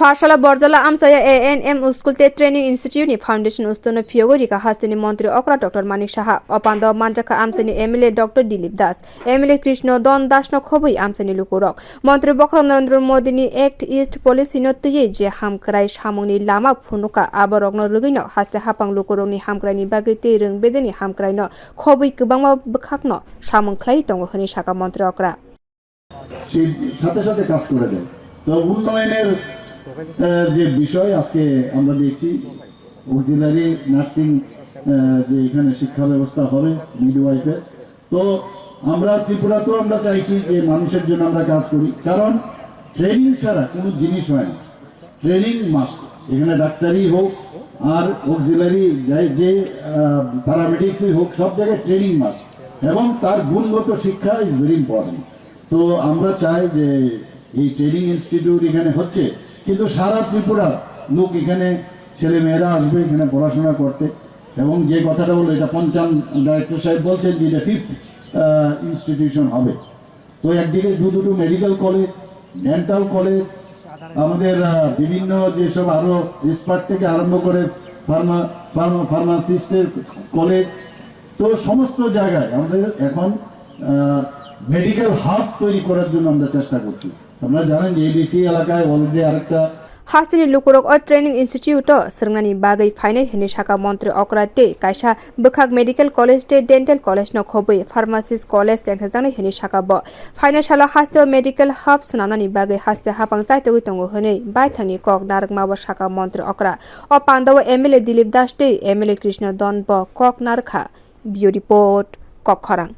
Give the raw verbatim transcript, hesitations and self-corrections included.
Parsala Borjala amchaya A N M school tei training institute ni foundation stone no phiyogwi rika hasteni montri okra Doctor Manik Saha. O pando manjakha amchaini M L A Doctor Dilip Das, M L A Krishna Don Das no khobwi amchaini lukurok. Montri bokhorok Narendra Modi ni Act East policy no twiwi je hamkrai samungni lama phunuka aborokno rwgwino haste hapang lukurokni hamkraini bagwi tei rwng bedeni hamkraino khobwi kwbangma bwkhakno samung khlai tongo hwnwi saka montri okra. সেই সাথে সাথে কাজ করে দেয়। তো উন্নয়নের আহ, যে বিষয় আজকে আমরা দেখছি অক্সিলারি নার্সিং যে এখানে শিক্ষা ব্যবস্থা হবে মিডওয়াইফের, তো আমরা ত্রিপুরাতেও আমরা চাইছি যে মানুষের জন্য আমরা কাজ করি, কারণ ট্রেনিং ছাড়া কোনো জিনিস হয় না। ট্রেনিং মাস্ট, এখানে ডাক্তারি হোক আর অক্সিলারি যে প্যারামেডিক্সই হোক, সব জায়গায় ট্রেনিং মাস্ট এবং তার গুণগত শিক্ষা ইজ ভেরি ইম্পর্টেন্ট। তো আমরা চাই যে এই ট্রেনিং ইনস্টিটিউট এখানে হচ্ছে, কিন্তু সারা ত্রিপুরার লোক এখানে, ছেলে মেয়েরা আসবে এখানে পড়াশোনা করতে। এবং যে কথাটা বললো, এটা পঞ্চাম ডাইরেক্টর সাহেব বলছেন যে এটা ফিফথ ইনস্টিটিউশন হবে। তো একদিকে দু দুটো মেডিকেল কলেজ, ডেন্টাল কলেজ, আমাদের আহ, বিভিন্ন যেসব আরো এক্সপার্ট থেকে আরম্ভ করে ফার্মা ফার্মা ফার্মাসিস্টের কলেজ, তো সমস্ত জায়গায় আমাদের এখন মেডিকেল হাব তৈরি করার জন্য আমরা চেষ্টা করছি। আপনারা জানেন যে এডিসি এলাকায় অলরেডি আরেকটা Hasteni lukurok o training institute o swrwngnani bagwi phainai hwnwi saka montri okra tei kaisa bwkhak medical college tei dental college no khobwi pharmacist college chengkhajaknai hwnwi saka bo. Phainai salo hasteo medical hub swnamnani bagwi haste hapang chaitogwi tongo hwnwi baithangni kok narwkmabo saka montri okra. O pandao M L A Dilip Das tei M L A Krishna Don bo kok narwkha. Bureau Report, Kokkhorang.